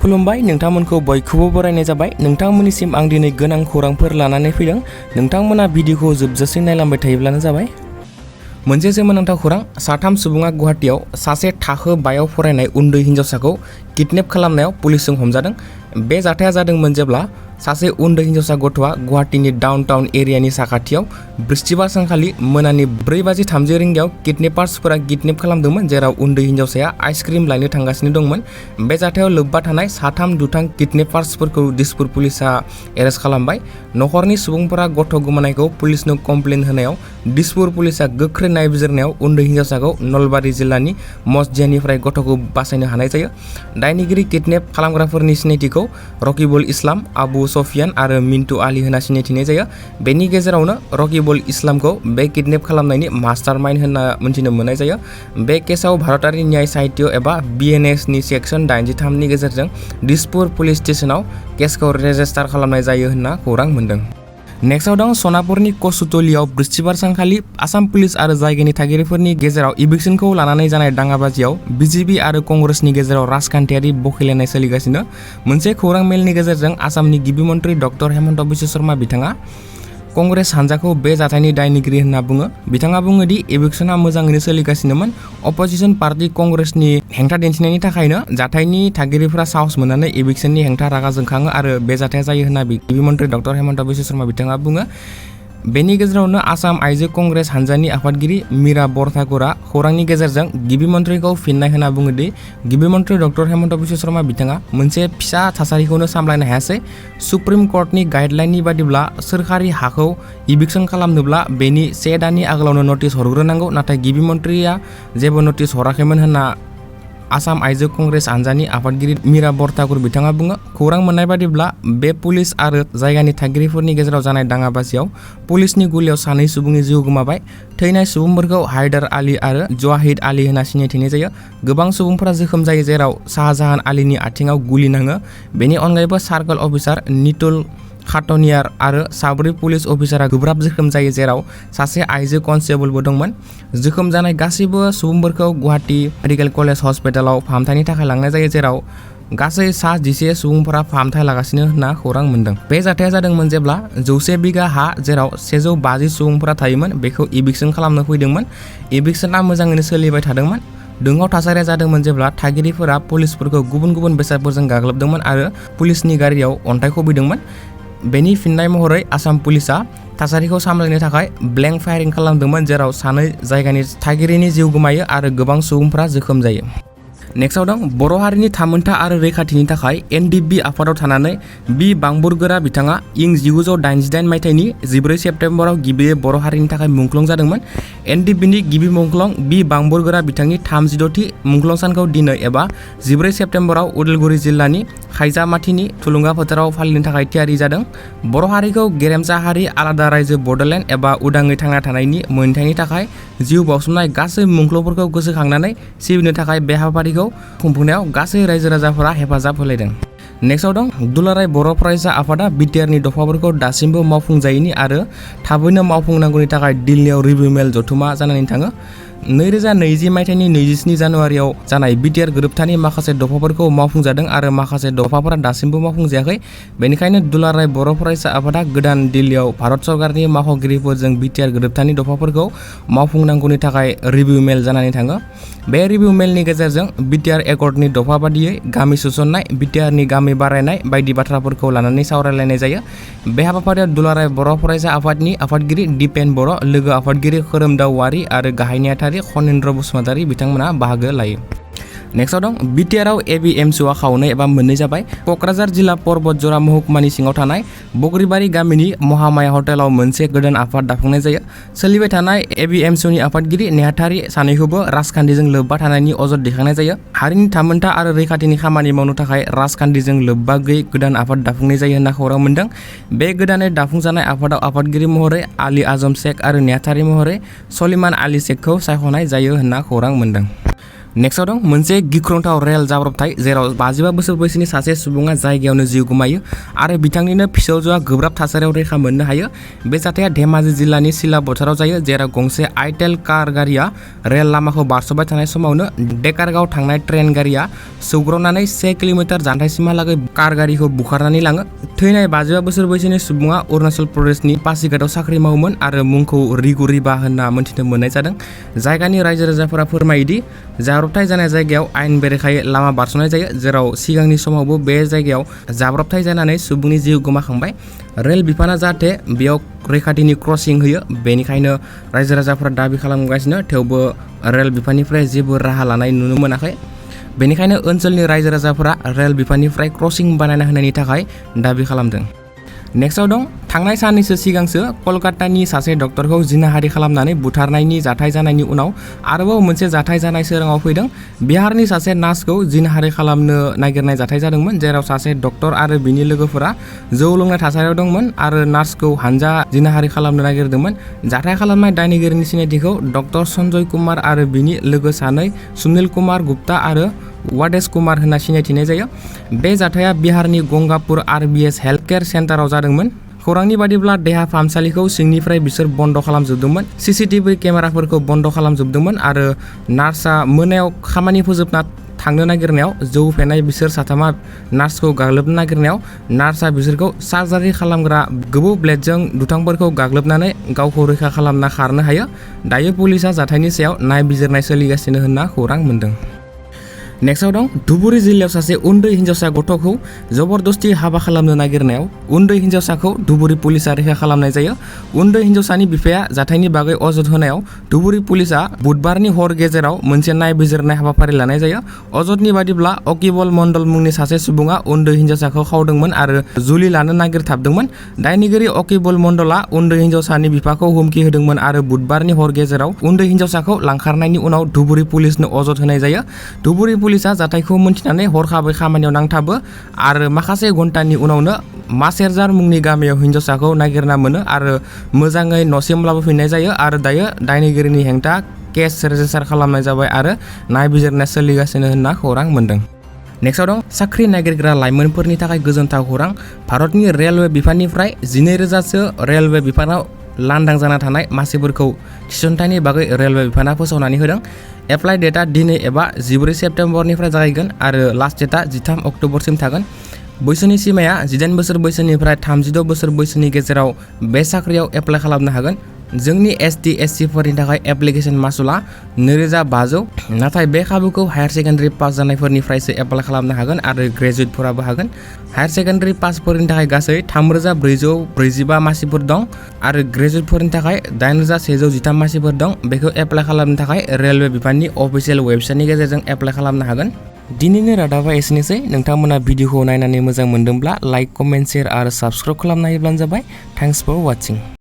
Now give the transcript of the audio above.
खुलुमबाय नोंथांमोनखौ बयखौबो बरायनाय जाबाय। नोंथांमोननिसिम आं दिनै गोनां खौरांफोर लानानै फैदों। नोंथांमोना भिडिअखौ जोबजासिम नायलांबाय थायोब्लानो जाबाय। मोनसे सोमोनांथाव खौरां, साथाम सुबुङा गुवाहाटीआव सासे थाखो 5आव फरायनाय उन्दै हिनजावसाखौ किडनेप खालामनायाव पुलिसजों हमजादों। बे जाथाया जादोंमोन जेब्ला सासे उन्दै हिनजावसा गथ'आ गुवाहाटीनि डाउनटाउन एरियानि साखाथियाव बृहस्पतिबार सानखालि मोनानि 4:30 रिंगायाव किडनेपार्सफोरा किडनेप खालामदोंमोन, जेराव उन्दै हिनजावसाया आइसक्रिम लायनो थांगासिनो दंमोन। बे जाथायाव लोब्बा थानाय साथाम दुथां किडनेपार्सफोरखौ दिसपुर पुलिसआ एरेस्ट खालामबाय। नखरनि सुबुंफोरा गथ' गोमानायखौ पुलिसनो कमप्लेन होनायाव दिसपुर पुलिसआ गोख्रै नायबिजिरनायाव उन्दै हिनजावसाखौ नलबारि जिल्लानि मस्जियानिफ्राय गथ'खौ बासायनो हानाय जायो। दायनिगिरि किडनेप खालामग्राफोरनि सिनायथिखौ रकिबुल इस्लाम, आबु सफियान आरो मिन्टु आली होना सिनायथिनाय जायो। बेनि गेजेरावनो रकिबुल इस्लामखौ बे किडनेप खालामनायनि मास्टारमाइन्ड होनना मिन्थिनो मोननाय जायो। बे केसआव भारतारि न्याय साहित्य एबा BNS नि सेक्सन 83 नि गेजेरजों दिसपुर पुलिस स्टेशनाव केसखौ रेजिस्टार खालामनाय जायो होनना खौरां मोन्दों। नेक्स्टआव दं सनापुरनि कसुतलियाव बृहस्पतिबार सानखालि आसाम पुलिस आरो जायगानि थागिरिफोरनि गेजेराव इभिक्सनखौ लानानै जानाय दाङाबाजियाव BJP आरो कंग्रेसनि गेजेराव राजखान्थियारि बखिलायनाय सोलिगासिनो। मोनसे खौरां मेलनि गेजेरजों आसामनि गिबि मन्त्रि डक्टर हेमन्त बिश्व शर्मा बिथाङा कंग्रेस हान्जाखौ बे जाथायनि दायनिगिरि होनना बुङो। बिथाङा बुङो दि इभिक्सनआ मोजाङैनो सोलिगासिनोमोन। अपोजिशन पार्टी कंग्रेसनि हेंथा दिन्थिनायनि थाखायनो जाथायनि थागिरिफोरा साहस मोननानै इभिक्सननि हेंथा रागा जोंखाङो आरो बे जाथाया जायो होनना गिबि मन्त्रि डक्टर हेमन्त बिश्व शर्मा बिथाङा बुङो। बेनि गेजेरावनो आसाम आइजो कंग्रेस हान्जानि आफादगिरि मीरा बरठाकुरा खौरांनि गेजेरजों गिबि मन्त्रिखौ फिननाय होना बुङो दि गिबि मन्त्रि डक्टर हेमन्त बिश्व शर्मा बिथाङा मोनसे फिसा थासारिखौनो सामलायनो हायासै। सुप्रिम कर्टनि गाइडलाइननि बादिब्ला सोरखारि हाखौ इभिक्सन खालामनोब्ला बेनि 1 दाननि आगोलावनो नटिस हरग्रोनांगौ, नाथाय गिबि मन्त्रिया जेबो नटिस हराखैमोन होनना आसाम आइजो कंग्रेस हान्जानि आफादगिरि मीरा बरठाकुर बिथाङा बुङो। खौरां मोननाय बादिब्ला बे पुलिस आरो जायगानि थागिरिफोरनि गेजेराव जानाय दाङाबाजियाव पुलिसनि गुलियाव 2 सुबुंनि जिउ गोमाबाय। थैनाय सुबुंफोरखौ हायदार आली आरो जवाहिद आली होनना सिनायथिनाय जायो। गोबां सुबुंफोरा जोखोम जायो, जेराव शाहजाहान आलीनि आथिङाव गुलि नाङो। बेनि अनगायैबो सार्कल अफिसार नितुल खाटनियार आरो 4 पुलिस अफिसारा गोब्राब जोखोम जायो, जेराव सासे आइजो कनस्टेबलबो दंमोन। जोखोम जानाय गासैबो सुबुंफोरखौ गुवाहाटी मेडिकेल कलेज हस्पिटालाव फाहामथायनि थाखाय लांनाय जायो, जेराव गासै 11 सुबुंफोरा फाहामथाय लागासिनो होनना खौरां मोन्दों। बे जाथाया जादोंमोन जेब्ला 100 बिगा हा जेराव 150 सुबुंफोरा थायोमोन बेखौ इभिक्सन खालामनो फैदोंमोन। इभिक्सनआ मोजाङैनो सोलिबाय थादोंमोन। दुंहाव थासारिया जादोंमोन जेब्ला थागिरिफोरा पुलिसफोरखौ गुबुन गुबुन बेसादफोरजों गाग्लोबदोंमोन आरो पुलिसनि गारियाव अन्थाइ खुबैदोंमोन। बेनि फिननाय महरै आसाम पुलिसआ थासारिखौ सामलायनो थाखाय ब्लेंक फायारिं खालामदोंमोन, जेराव 2 जायगानि थागिरिनि जिउ गोमायो आरो गोबां सुबुंफोरा जोखोम जायो। नेक्स्टआव दं बर' हारिनि थामोनथा आरो रैखाथिनि थाखाय NDB आफादाव थानानै बि बांबुरगोरा बिथाङा इं 1988 मायथाइनि 14 सेप्तेम्बराव गिबियै बर' हारिनि थाखाय मुंख्लं जादोंमोन। NDBनि गिबि मुंख्लं बि बांबुरगोरा बिथांनि 36थि मुंख्लं सानखौ दिनै एबा 14 सेप्तेम्बराव उदालगुरि जिल्लानि खायजामाथिनि थुलुंगा फोथाराव फालिनो थाखाय थियारि जादों। बर' हारिखौ गेरेमसा हारि आलादा रायजो बड'लेण्ड एबा उदाङै थांना थानायनि मोनथायनि थाखाय जिउ बाउसोमनाय गासै मुंख्लंफोरखौ गोसोखांनानै सिबिनो थाखाय बे हाबाफारिखौ खुंफुंनायाव गासै रायजो राजाफोरा हेफाजाब होलायदों। नेक्स्टआव दं दुलाराय बर' फरायसा आफादा BTR नि दफाफोरखौ दासिमबो मावफुंजायैनि आरो थाबैनो मावफुंनांगौनि थाखाय दिल्लीयाव रिभिउ मेल जथुमा जानानै थाङो। 2020 मायथाइनि 27 जानुवारियाव जानाय BTR गोरोबथानि माखासे दफाफोरखौ मावफुंजादों आरो माखासे दफाफोरा दासिमबो मावफुंजायाखै। बेनिखायनो दुलाराय बर' फरायसा आफादा गोदान दिल्लीयाव भारत सरकारनि मावख'गिरिफोरजों BTR गोरोबथानि दफाफोरखौ मावफुंनांगौनि थाखाय रिभिउ मेल जानानै थाङो। बे रिभिउ मेलनि गेजेरजों BTR एकर्डनि दफा बादियै गामि सोसननाय, BTR नि गामि बारायनाय बायदि बाथ्राफोरखौ लानानै सावरायलायनाय जायो। बे हाबाफारियाव दुलाराय बर' फरायसा आफादनि आफादगिरि दिपेन बर', लोगो आफादगिरि खोरोमदाव वारि आरो गाहाय नेहाथारि खनिन्द्र बसुमतारी बिथांमोना बाहागो लायो। नेक्स्टआव दं BTRआव ABMSUआ खावनै एबा मोननै जाबाय। क'क्राझार जिल्ला पर्बतजरा महकुमानि सिङाव थानाय बग्रिबारि गामिनि महामाया हटेलाव मोनसे गोदान आफाद दाफुंनाय जायो। सोलिबाय थानाय ABMSUनि आफादगिरि नेहाथारि सानैखौबो राजखान्थिजों लोब्बा थानायनि अजद दैखांनाय जायो। हारिनि थामोनथा आरो रैखाथिनि खामानि मावनो थाखाय राजखान्थिजों लोब्बा गैयै गोदान आफाद दाफुंनाय जायो होनना खौरां मोन्दों। बे गोदानै दाफुंजानाय आफादाव आफादगिरि महरै आली आजम शेख आरो नेहाथारि महरै सलिमान आली शेखखौ सायख'नाय जायो होनना खौरां मोन्दों। नेक्स्टआव दं मोनसे गिख्रंथाव रेल जाब्रबथाय जेराव 55 बोसोर बैसोनि सासे सुबुङा जायगायावनो जिउ गोमायो आरो बिथांनिनो फिसौजोआ गोब्राब थासारियाव रैखा मोननो हायो। बे जाथाया धेमाजि जिल्लानि सिला बोथोराव जायो जेराव गंसे आइटेल कार गारिया रेल लामाखौ बारस'बाय थानाय समावनो डेकारगाव थांनाय ट्रेन गारिया सौग्रावनानै 1 किल'मिटार जानथायसिमहालागै कार गारिखौ बुखारनानै लाङो। थैनाय 55 बोसोर बैसोनि सुबुङा अरुणाचल प्रदेशनि पासीघाटआव साख्रि मावोमोन आरो मुंखौ रिगु रिबा होनना मोनथिनो मोननाय जादों। जायगानि रायजो राजाफोरा फोरमायोदि जाब्रबथाय जानाय जायगायाव आयेन बेरेखायै लामा बारस'नाय जायो जेराव सिगांनि समावबो बे जायगायाव जाब्रबथाय जानानै सुबुंनि जिउ गोमाखांबाय। रेल बिफाना जाहाथे बेयाव रैखाथिनि क्रसिं होयो बेनिखायनो रायजो राजाफोरा दाबि खालामगासिनो, थेवबो रेल बिफाननिफ्राय जेबो राहा लानाय नुनो मोनाखै। बेनिखायनो ओनसोलनि रायजो राजाफोरा रेल बिफाननिफ्राय क्रसिं बानायना होनायनि थाखाय दाबि खालामदों। नेक्स्टआव दं थांनाय साननैसो सिगांसो कलकातानि सासे डक्टरखौ जिनाहारि खालामनानै बुथारनायनि जाथाय जानायनि उनाव आरोबाव मोनसे जाथाय जानाय सोराङाव फैदों। बिहारनि सासे नार्सखौ जिनाहारि खालामनो नागिरनाय जाथाय जादोंमोन जेराव सासे डक्टर आरो बिनि लोगोफोरा जौ लोंनाय थासारियाव दंमोन आरो नार्सखौ हानजा जिनाहारि खालामनो नागिरदोंमोन। जाथाय खालामनाय दायनिगिरिनि सिनायथिखौ डक्टर सन्जय कुमार आरो बिनि लोगो सानै सुनील कुमार गुप्ता आरो वाडेश कुमार होनना सिनायथिनाय जायो। बे जाथाया बिहारनि गंगापुर आरबिएस हेल्थ केयार सेन्टाराव जादोंमोन। खौरांनि बादिब्ला देहा फाहामसालिखौ सिंनिफ्राय बिसोर बन्द खालामजोबदोंमोन, सीसीटीवी केमेराफोरखौ बन्द खालामजोबदोंमोन आरो नार्सआ मोनायाव खामानि फोजोबना थांनो नागिरनायाव जौ फेनाय बिसोर साथामा नार्सखौ गाग्लोबनो नागिरनायाव नार्सआ बिसोरखौ सार्जारि खालामग्रा गोबौ ब्लेडजों दुथांफोरखौ गाग्लोबनानै गावखौ रैखा खालामना खारनो हायो। दायो पुलिसआ जाथायनि सायाव नायबिजिरनाय सोलिगासिनो होनना खौरां मोन्दों। नेक्स्टआव दं धुबुरी जिल्लायाव सासे उन्दै हिन्जावसा गथ'खौ जबरदस्ति हाबा खालामनो नागिरनायाव उन्दै हिन्जावसाखौ धुबुरी पुलिसआ रैखा खालामनाय जायो। उन्दै हिन्जावसानि बिफाया जाथायनि बागै अजद होनायाव धुबुरी पुलिसआ बुधबारनि हर गेजेराव मोनसे नायबिजिरनाय हाबाफारि लानाय जायो। अजदनि बादिब्ला अकिबल मण्डल मुंनि सासे सुबुङा उन्दै हिन्जावसाखौ खावदोंमोन आरो जुलि लानो नागिरथाबदोंमोन। दायनिगिरि अकिबल मण्डलआ उन्दै हिन्जावसानि बिफाखौ हुमखि होदोंमोन आरो बुधबारनि हर गेजेराव उन्दै हिन्जावसाखौ लांखारनायनि उनाव धुबुरी पुलिसनो अजद होनाय जायो। धुबुरी पुलिसआ जाथायखौ मोनथिनानै हरखाबै खामानियाव नांथाबो आरो माखासे घन्टानि उनावनो मासेरजार मुंनि गामियाव हिन्जावसाखौ नागिरना मोनो आरो मोजाङै न'सिम लाबोफिननाय जायो आरो दायो दायनिगिरिनि हेंथा केस रेजिस्टार खालामनाय जाबाय आरो नायबिजिरनाया सोलिगासिनो होनना खौरां मोन्दों। नेक्स्टआव दं साख्रि नागिरग्रा लाइमोनफोरनि थाखाय गोजोनथाव खौरां। भारतनि रेलवे बिफाननिफ्राय 12,000सो रेलवे बिफानाव लांदां जाना थानाय मासिफोरखौ थिसनथायनि बागै रेलवे बिफाना फोसावनानै होदों। एप्लाइ डेटआ दिनै एबा 14 सेप्तेम्बरनिफ्राय जागायगोन आरो लास्ट डेटआ 13 अक्ट'बरसिम थागोन। बैसोनि सीमाया 18 बोसोर बैसोनिफ्राय 32 बोसोर बैसोनि गेजेराव बे साख्रियाव एप्लाइ खालामनो हागोन। जोंनि ST SC फोरनि थाखाय एप्लिकेशन मासुलआ 2,500, नाथाय बे खाबुखौ हायार सेकेन्डारि पास जानायफोरनिफ्रायसो एप्लाइ खालामनो हागोन आरो ग्रेजुवेटफोराबो हागोन। हायार सेकेन्डारि पासफोरनि थाखाय गासै 3,445 मासिफोर दं आरो ग्रेजुवेटफोरनि थाखाय 8,113 मासिफोर दं। बेखौ एप्लाइ खालामनो थाखाय रेलवे बिफाननि अफिसियेल वेबसाइटनि गेजेरजों एप्लाइ खालामनो हागोन। दिनैनि रादाबा एसेनोसै। नोंथांमोना भिडिअखौ नायनानै मोजां मोनदोंब्ला लाइक, कमेन्ट, शेयार आरो साबस्क्राइब खालामना होब्लानो जाबाय। Thanks for वाचिं।